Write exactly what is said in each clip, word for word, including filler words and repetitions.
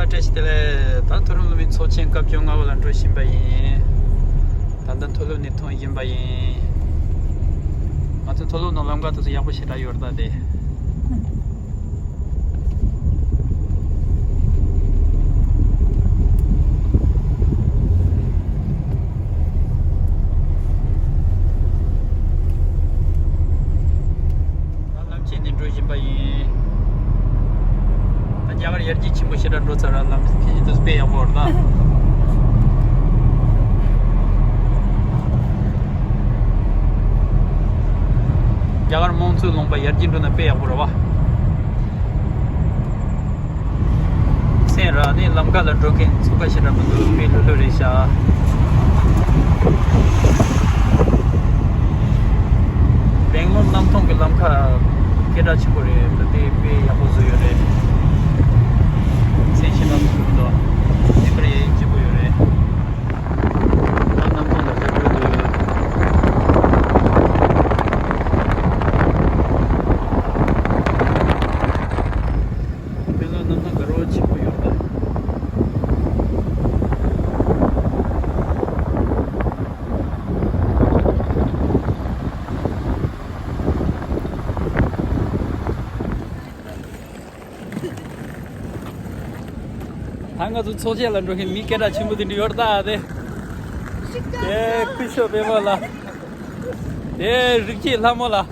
བཀྲ་ཤིས་བདེ་ལེགས། ད་མཐོ་རིམ་སློབ་མའི་ཚོགས་ཆེན་སྐབས་བཅོ་ལྔ་པ་ལ་འགྲོ་བཞིན་པ་ཡིན། ད་ལྟ་མཐོ་སློབ་ནས་ཐོན་བཞིན་པ་ཡིན། ང་ཚོའི་མཐོ་སློབ་ནང་ལམ་ཁ་དེ་ཚོ་ཡག་པོ་ཞེ་དྲག་ཡོད་རེད་ད་དེ། ལམ་ཆེན་ནས་འགྲོ་བཞིན་པ་ཡིན། ད་རྒྱ་གར་ཡར་རྒྱས་ཆེན་པོ་ཞེ་དྲག་འགྲོ་ཚར་ར། ལམ་ཕལ་ཆེར་དུ་དཔེ་ཡག་པོ་རེད་ད། རྒྱ་གར་དམངས་གཙོའི་ལུང་པ་ཡར་རྒྱས་འགྲོ་ན་དཔེ་ཡག་པོ་རེད་བ། མཚན་ར་ནི་ལམ་ཁ་ལ་འགྲོ་མཁན་ཚོགས་ཁག་ཞེ་དྲག་མི་འདུག་དཔེ་ལྷོད་ལྷོད་རེད་ཤག་སྦེང་ལོར་གནམ་ཐང་གི་ལམ་ཁ་སྐད་གྲགས་ཆེན་པོ་རེད། ད་དེ་དཔེ་ཡག་པོ་བཟོས་ཡོད་རེད། མཚན་ཞེ་དྲག་མི་འདུག་དེ་འདྲ་ཡིན་སྐྱིད་པོ་ཡོད་རེད། ད་གནམ་ཐང་ལ་སླེབས་འགྲོ་འདུག་དཔེ་ལ་གནམ་ཐང་དགའ་རབ་ཆེན་པོ་ཡོད་ད། ད་ང་ཚོ་ཚོགས་ཆེན་ལ་འགྲོ་མཁན་མི་སྐད་གྲགས་ཆེན་པོ་དེ་འདྲ་ཡོད་ད་དེ། དེ་སྐུ་ཞབས་པད་མ་ལགས། དེ་རིགས་ཀྱི་ལྷ་མོ་ལགས།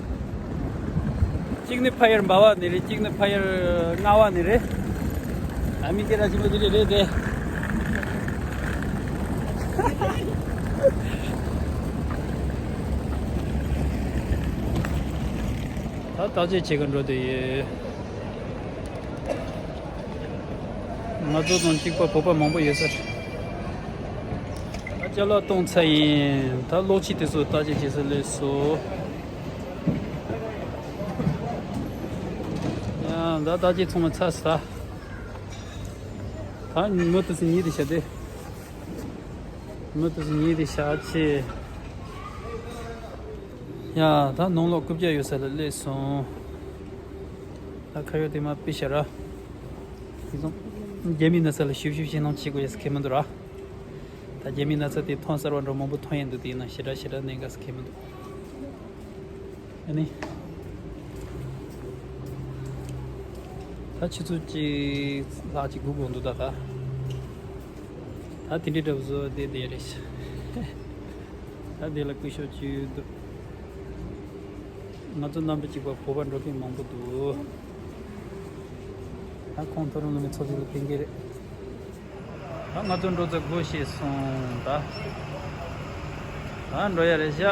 གཅིག་ནི་ཕ་ཡུལ་འབའ་བ་ནས་རེད། གཅིག་ནི་ཕ་ཡུལ་རྔ་བ་ནས་རེད། ཨ་མི་སྐད་གྲགས་ཆེན་པོ་དེ་འདྲ་རེད་དེ། ད་བརྟག་དཔྱད་བྱེད་ག་འགྲོ་དེ་ཡོད། ང་ཚོ་དང་གཅིག་པ་བོད་པ་མང་པོ་ཡོད་ས་རེད། ད་ཅ་ལག་གཏོང་ཚར་ཡིན། ད་གློག་ཆས་དེ་ཚོ་བརྟག་དཔྱད་བྱེད་ས་སླེབས་སོང་། ཡང་ད་བརྟག་དཔྱད་ཚང་མ་ཚར་ས། ད་མི་དེ་ཚོ་ཉིད་དེ་བྱ་དེ། མི་དེ་ཚོ་ཉིད་དེ་བྱ་ཆེ། ཡ། ད་ནང་ལོགས་རྐུབ་བཀྱག་ཡོད་ས་ལ་སླེབས་སོང་། ད་ཁ་ཡོད་དེ་མ་པི་ཤ་ར། དེ་ཚོ་རྒྱ་མི་ན་ཚ་ལ་ཞིབ་ཞིབ་བྱེད་ནང་བྱེད་དགོས་ཡ་ཁེ་མི་འདུག་ར། ད་རྒྱ་མི་ན་ཚ་དེ་ཐོན་གསར་བ་འགྲོ་མང་པོ་ཐོན་ཡ་འདུག་དེ་ཡིན་ན་ཞེ་དྲག་ཞེ་དྲག་གནད་འགག་ཁེ་མི་འདུག་ཨ་ནི། ད་ཆུ་ཚོད་གཅིག་ལྷག་ཅིག་སྒུག་དགོས་འདུག་ད་ད། ད་དེ་འདྲའི་འདྲ་བོ་བཟོ་བསྡད་བསྡད་རེད། ད་དེ་ལ་སྐུ་ཞབས་ཅིག་འདུག་ང་ཚོ་རྣམ་པ་གཅིག་པ་བོད་པ་འགྲོ་མཁན་མང་པོ་འདུག་ད་ཁོང་མཐོ་རིམ་སློབ་མའི་ཚོགས་ཆུང་ལ་ཕན་གྱི་རེད། ད་ང་ཚོ་འགྲོ་ཚར་དགོས་ཤེས་སོང་ད། ད་འགྲོ་ཡ་རེད་ཤག་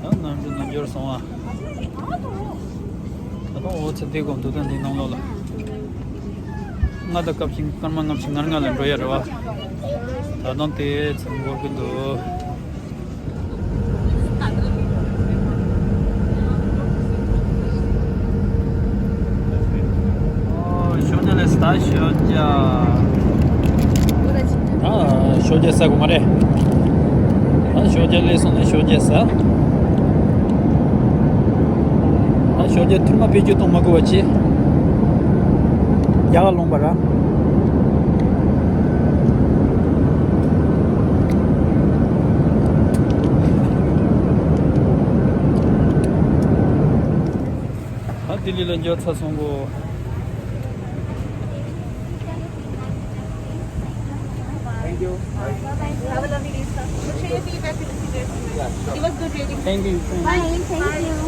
ཡང་གནམ་གྲུ་ནང་འབྱོར་སོང་ཨ། ད་དུང་འོ་ཚེ་འདས་དགོང་དུ་ད་འདི་ནང་ལོགས་ལ། ལྔ་དང་སྐར་མ་སྐར་མ་ལྔ་བཅུ་ང་ལྔ་ལ་འགྲོ་ཡ་རེད་བ། ད་དུང་དེ་ཚོ་འགོར་གི་འདུག་ཨོ་ཞོགས་ཇ་ལས་ད་ཞོགས་ཇ། ད་ཞོགས་ཇ་ཟ་དགོས་མ་རེད། ད་ཞོགས་ཇ་ལས་སོང་ན་ཞོགས་ཇ་ཟ། ད་ཞོགས་ཇ་ཐུར་མ་བེད་སྤྱོད་གཏོང་མ་དགོས་པ་བྱས། རྒྱ་གར་ལོངས་པ་ར། ད་ལྡི་ལི་ལ་འབྱོར་ཚར་སོང་གོ། Thank you. Bye. Have a lovely day, sir. Make sure you feed back to the seniors. Yeah, sure. Give us good ratings. Thank you. Bye. Thank you. Bye.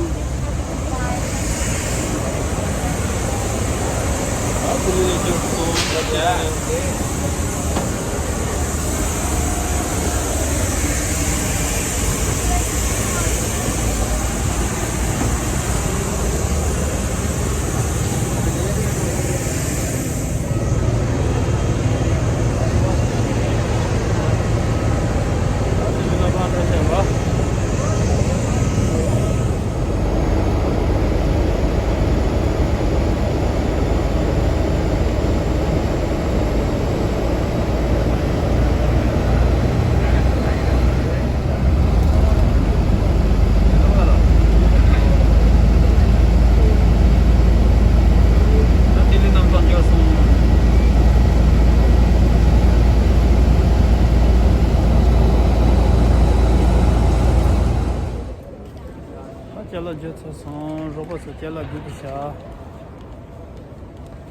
ཅ་ལག་བརྗོད་ཚར་སོང་། རོགས་པ་ཚོ་ཅ་ལག་སྒུག་གི་ཤག་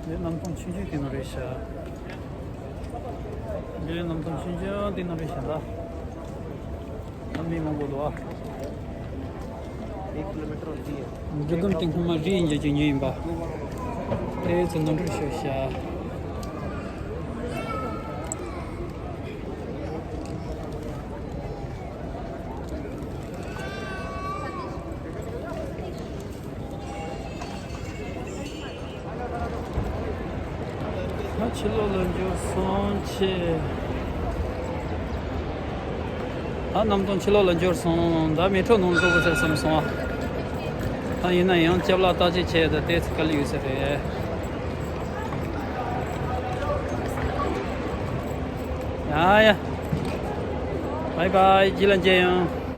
འདི་གནམ་ཐང་ཆུང་ཆུང་དེ་ནང་རེད་ཤག་འདི་གནམ་ཐང་ཆུང་ཆུང་དེ་ནང་རེད་ཤག་ད་ད་མི་མང་པོ་འདུག་ཨ། འབྲི་སྒམ་དེ་སྔོན་མ་རི་ཡིན་རྒྱུ་ཅིག་ཉོས་ཡིན་པ། དེ་ཚོ་ནོར་འཁྲུལ་ཤོར་ཤག་ད་ཕྱི་ལོགས་ལ་འབྱོར་སོང་ཆེ། ད་གནམ་ཐང་ཕྱི་ལོགས་ལ་འབྱོར་སོང་། ད་མེ་ཊོ་ནང་ལ་འགྲོ་དགོས་ཟེར་བསམ་སོང་། ད་ཡིན་ན་ཡང་ཅ་ལག་བརྟག་དཔྱད་བྱས། ད་དེ་ཚོ་ག་ལ་ཡོད་ས་རེད། ཡ་ཡ། བྷའི་བྷའི། རྗེས་ལ་མཇལ་ཡོང་།